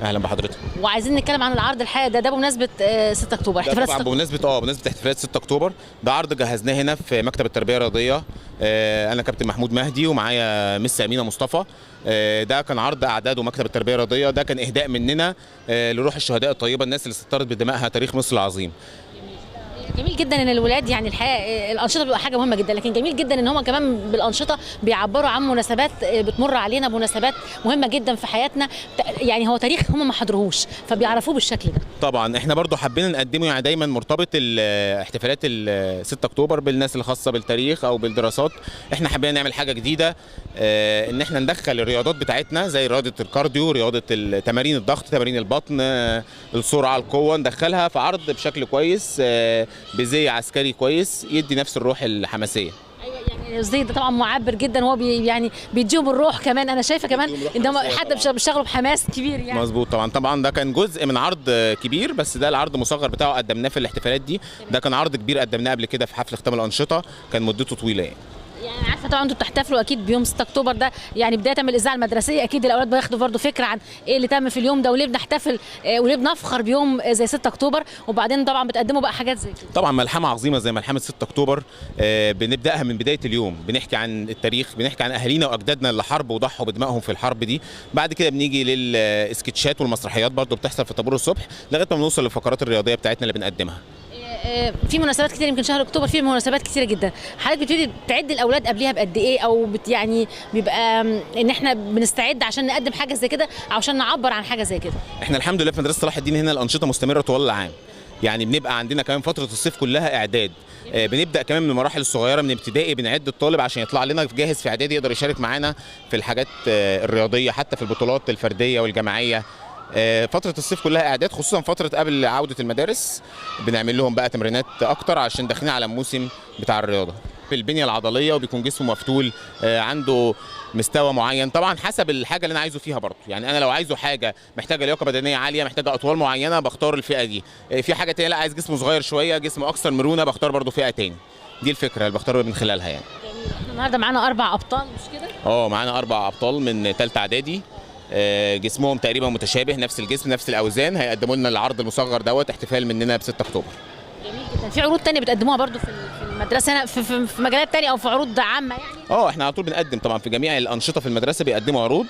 اهلا بحضرتك. وعايزين نتكلم عن العرض الحقيقة ده بمناسبة 6 اكتوبر، احتفالات طبعا بمناسبة احتفالات 6 اكتوبر. ده عرض جهزناه هنا في مكتب التربية الرياضية. انا كابتن محمود مهدي ومعايا مس امينه مصطفى. ده كان عرض اعداده مكتب التربية الرياضية. ده كان اهداء مننا لروح الشهداء الطيبة، الناس اللي سترت بدمائها تاريخ مصر العظيم. جميل جدا ان الولاد يعني الحقيقة الانشطة بتبقى حاجة مهمة جدا، لكن جميل جدا ان هم كمان بالانشطه بيعبروا عن مناسبات بتمر علينا، مناسبات مهمة جدا في حياتنا، يعني هو تاريخ هم ما حضروهوش فبيعرفوه بالشكل ده. طبعا احنا برضو حبينا نقدمه، يعني دايما مرتبط احتفالات ال 6 اكتوبر بالناس الخاصة بالتاريخ او بالدراسات. احنا حبينا نعمل حاجة جديدة، ان احنا ندخل الرياضات بتاعتنا زي رياضة ال cardio، رياضة تمارين الضغط، تمارين البطن، السرعة، القوة، ندخلها في عرض بشكل كويس بزي عسكري كويس يدي نفس الروح الحماسية. ايوه يعني الزي ده طبعا معبر جدا، وهو يعني بيديهم الروح كمان. انا شايفه كمان ان هم حتى بيشتغلوا بحماس كبير يعني. مظبوط طبعا. طبعا ده كان جزء من عرض كبير، بس ده العرض المصغر بتاعه قدمناه في الاحتفالات دي. ده كان عرض كبير قدمناه قبل كده في حفل ختام الانشطة، كان مدته طويلة يعني. يعني عارفه طبعا انتوا بتحتفلوا اكيد بيوم 6 اكتوبر ده، يعني بداية من الاذاعة المدرسية اكيد الاولاد بياخدوا برضه فكرة عن ايه اللي تم في اليوم ده وليه بنحتفل وليه بنفخر بيوم زي 6 اكتوبر، وبعدين طبعا بتقدموا بقى حاجات زي كده. طبعا ملحمة عظيمة زي ملحمة 6 اكتوبر بنبداها من بداية اليوم، بنحكي عن التاريخ، بنحكي عن اهالينا واجدادنا اللي حاربوا وضحوا بدمائهم في الحرب دي. بعد كده بنيجي للسكتشات والمسرحيات برضه بتحصل في طابور الصبح، لغاية ما بنوصل للفقرات الرياضية بتاعتنا اللي بنقدمها. في مناسبات كتير، يمكن شهر اكتوبر فيه مناسبات كتيرة جدا. حضرتك بتبتدي تعد الاولاد قبليها بقد ايه، او يعني بيبقى ان احنا بنستعد عشان نقدم حاجة زي كده عشان نعبر عن حاجة زي كده؟ احنا الحمد لله في مدرسه صلاح الدين هنا الانشطة مستمرة طوال العام، يعني بنبقى عندنا كمان فترة الصيف كلها اعداد. بنبدا كمان من المراحل الصغيرة من ابتدائي، بنعد الطالب عشان يطلع لنا جاهز في اعدادي يقدر يشارك معانا في الحاجات الرياضية، حتى في البطولات الفردية والجماعيه. فترة الصيف كلها إعداد، خصوصا فترة قبل عودة المدارس بنعمل لهم بقى تمرينات أكتر عشان داخلين على الموسم بتاع الرياضة. في البنية العضلية وبيكون جسمه مفتول، عنده مستوى معين، طبعا حسب الحاجة اللي أنا عايزه فيها برضه. يعني أنا لو عايزه حاجة محتاجة لياقة بدنية عالية، محتاجة أطوال معينة، بختار الفئة دي. في حاجة تانية لا، عايز جسمه صغير شوية، جسمه أكثر مرونة، بختار برضه فئة تاني. دي الفكرة اللي بختار من خلالها يعني. جميل. احنا النهارده معانا 4 أبطال مش كده؟ معانا 4 أبطال من ثالثة إعدادي، جسمهم تقريبا متشابه، نفس الجسم نفس الاوزان. هيقدموا لنا العرض المصغر دوت احتفال مننا ب 6 اكتوبر. جميل جدا. في عروض ثانية بتقدموها برضو في المدرسة هنا في مجالات ثانية او في عروض عامة يعني؟ احنا على طول بنقدم طبعا في جميع الانشطة في المدرسة بيقدموا عروض،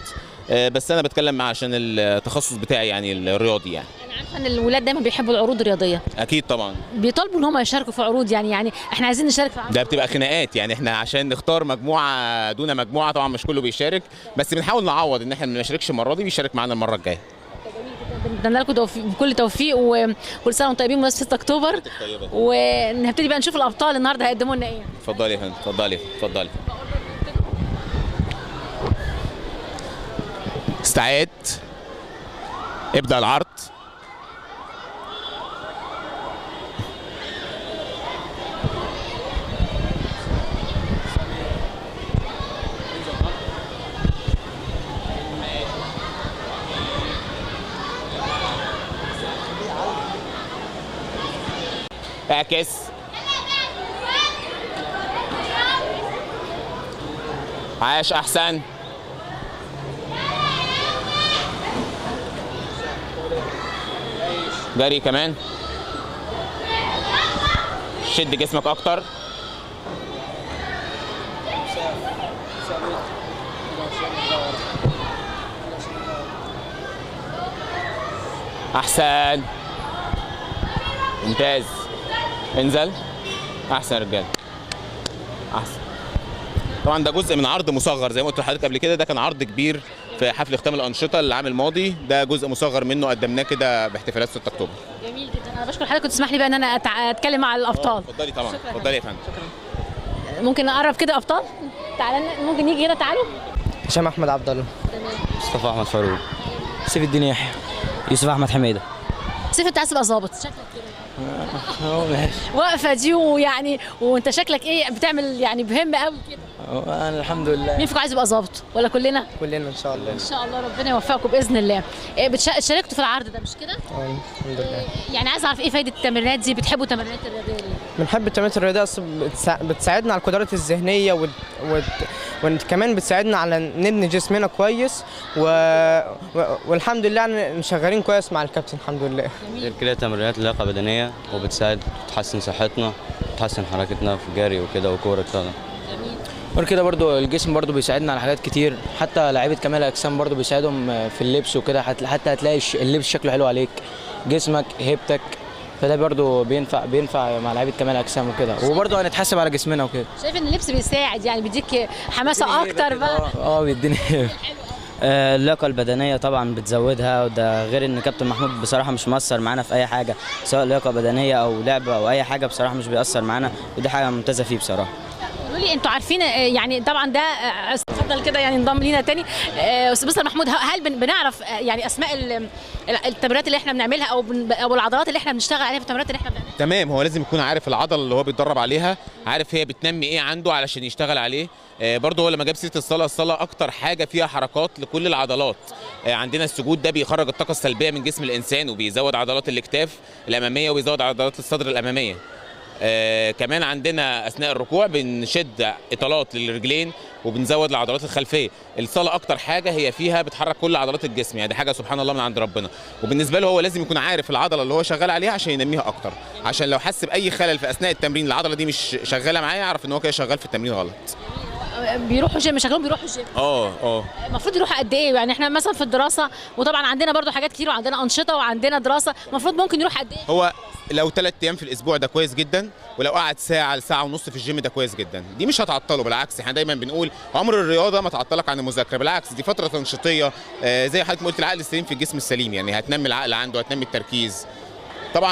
بس انا بتكلم عشان التخصص بتاعي يعني الرياضي. يعني انا عارفه ان الولاد دايما بيحبوا العروض الرياضية. اكيد طبعا بيطالبوا ان هم يشاركوا في عروض، يعني احنا عايزين نشارك في عروض. ده بتبقى خناقات يعني، احنا عشان نختار مجموعة دون مجموعة، طبعا مش كله بيشارك، بس بنحاول نعوض ان احنا ما نشاركش المرة دي بيشارك معانا المرة الجاية. بنتمنى لكم كل توفيق وكل سنة وانتم طيبين بمناسبة 6 اكتوبر. ونبتدي بقى نشوف الابطال النهارده هيقدموا لنا ايه. اتفضلي يا فندم، اتفضلي اتفضلي. استعد، ابدأ العرض. اعكس. عاش، احسن. جري كمان، شد جسمك اكتر. احسن، ممتاز. انزل، احسن يا رجاله، احسن. طبعا ده جزء من عرض مصغر زي ما قلت لحضرتك قبل كده. ده كان عرض كبير في حفل ختام الانشطة العام الماضي، ده جزء مصغر منه قدمناه كده باحتفالات 6 اكتوبر. جميل جدا. انا بشكر حضرتك وتسمح لي بقى ان انا اتكلم مع الابطال. اتفضلي طبعا، اتفضلي يا فندم. شكرا. ممكن نقرب كده ابطال؟ تعالى، ممكن نيجي هنا، تعالوا. هشام احمد عبد الله. تمام. مصطفى احمد فاروق. سيف الدين يحيى. يوسف احمد حميده. سيف، انت عايز تبقى ظابط شكلك كده. ماشي. واقفة دي ويعني وانت شكلك ايه بتعمل يعني بهم قوي كده. انا الحمد لله. مين فيكم عايز يبقى ظابط ولا كلنا؟ كلنا ان شاء الله. ان شاء الله ربنا يوفقكم باذن الله. شاركتوا في العرض ده مش كده؟ الحمد لله. يعني عايز اعرف ايه فايده التمرينات دي؟ بتحبوا التمرينات الرياضية ليه؟ بنحب التمرينات الرياضية، اصل بتساعدنا على القدرات الذهنية وكمان بتساعدنا على نبني جسمنا كويس والحمد لله يعني شغالين كويس مع الكابتن الحمد لله. غير كده تمرينات لياقه بدنية وبتساعد تحسن صحتنا، تحسن حركتنا في الجري وكده وكوره كده. غير كده برضو الجسم برضو بيساعدنا على حاجات كتير، حتى لعيبة كمال الاجسام برضو بيساعدهم في اللبس وكده، حتى هتلاقي اللبس شكله حلو عليك، جسمك، هيبتك، فده برضو بينفع مع لعيبة كمال الاجسام وكده، وبرضو هنتحاسب على جسمنا وكده. شايف ان اللبس بيساعد يعني بيديك حماسه اكتر بقى؟ بيديني اللياقة البدنية طبعا بتزودها، وده غير ان كابتن محمود بصراحة مش مقصر معانا في اي حاجة، سواء لياقه بدنية او لعبه او اي حاجة، بصراحة مش بيأثر معانا، ودي حاجة ممتازة فيه بصراحة. قولوا لي انتوا عارفين يعني طبعا ده اتفضل كده يعني انضم لينا تاني مستر محمود، هل بنعرف يعني اسماء التمرينات اللي احنا بنعملها او العضلات اللي احنا بنشتغل عليها في التمرينات اللي احنا بنعملها؟ تمام، هو لازم يكون عارف العضلة اللي هو بيتدرب عليها، عارف هي بتنمي ايه عنده علشان يشتغل عليه. برضه هو لما جاب سيره الصلاة، الصلاة اكتر حاجة فيها حركات لكل العضلات. عندنا السجود ده بيخرج الطاقة السلبية من جسم الانسان وبيزود عضلات الاكتاف الامامية وبيزود عضلات الصدر الامامية. كمان عندنا اثناء الركوع بنشد اطالات للرجلين وبنزود العضلات الخلفية. الصلاة اكتر حاجة هي فيها بتحرك كل عضلات الجسم، يعني دي حاجة سبحان الله من عند ربنا. وبالنسبة له هو لازم يكون عارف العضلة اللي هو شغال عليها عشان ينميها اكتر، عشان لو حس باي خلل في اثناء التمرين العضلة دي مش شغالة معاه يعرف ان هو كده شغال في التمرين غلط. بيروحوا جيم؟ شكلهم بيروحوا جيم. المفروض يروحوا قد ايه؟ يعني احنا مثلا في الدراسة وطبعا عندنا برضو حاجات كتير وعندنا انشطة وعندنا دراسة، المفروض ممكن يروح قد ايه؟ هو لو 3 ايام في الاسبوع ده كويس جدا، ولو قعد ساعة لساعة ونص في الجيم ده كويس جدا. دي مش هتعطله، بالعكس احنا دايما بنقول عمر الرياضة ما تعطلك عن المذاكرة، بالعكس دي فترة تنشيطيه، زي حضرتك ما قلت العقل السليم في الجسم السليم، يعني هتنمي العقل عنده، هتنمي التركيز. طبعا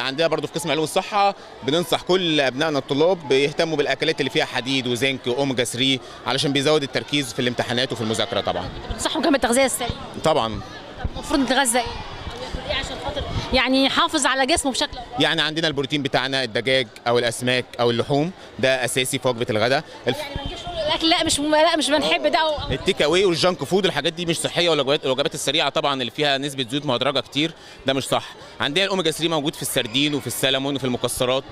عندنا برضو في قسم علوم الصحة بننصح كل ابنائنا الطلاب بيهتموا بالاكلات اللي فيها حديد وزنك واوميجا 3 علشان بيزود التركيز في الامتحانات وفي المذاكرة. طبعا بتنصحهم كمان بالتغذية السليمة؟ طبعا. طب المفروض نتغذى ايه؟ او ياكل ايه عشان خاطر يعني يحافظ على جسمه بشكل أفضل؟ يعني عندنا البروتين بتاعنا الدجاج او الاسماك او اللحوم، ده اساسي في وجبة الغداء. يعني ما نجيش نقول الاكل لا مش بنحب ده ال take away وال junk food الحاجات دي مش صحية، والوجبات السريعة طبعا اللي فيها نسبه زيوت مهدرجه كتير ده مش صح. عندنا الاوميجا 3 موجود في السردين وفي السلمون وفي المكسرات،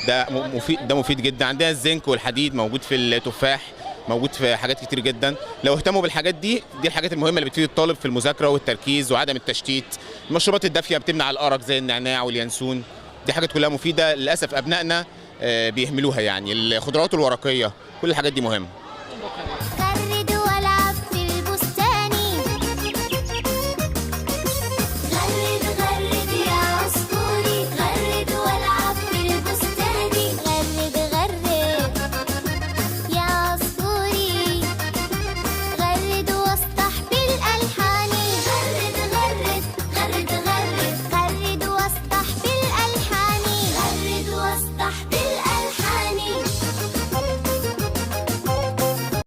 ده مفيد، ده مفيد جدا. عندنا الزنك والحديد موجود في التفاح، موجود في حاجات كتير جدا. لو اهتموا بالحاجات دي، دي الحاجات المهمة اللي بتفيد الطالب في المذاكرة والتركيز وعدم التشتيت. المشروبات الدافيه بتمنع الارق زي النعناع واليانسون، دي حاجات كلها مفيدة، للاسف ابنائنا بيهملوها. يعني الخضروات الورقية، كل الحاجات دي مهمة.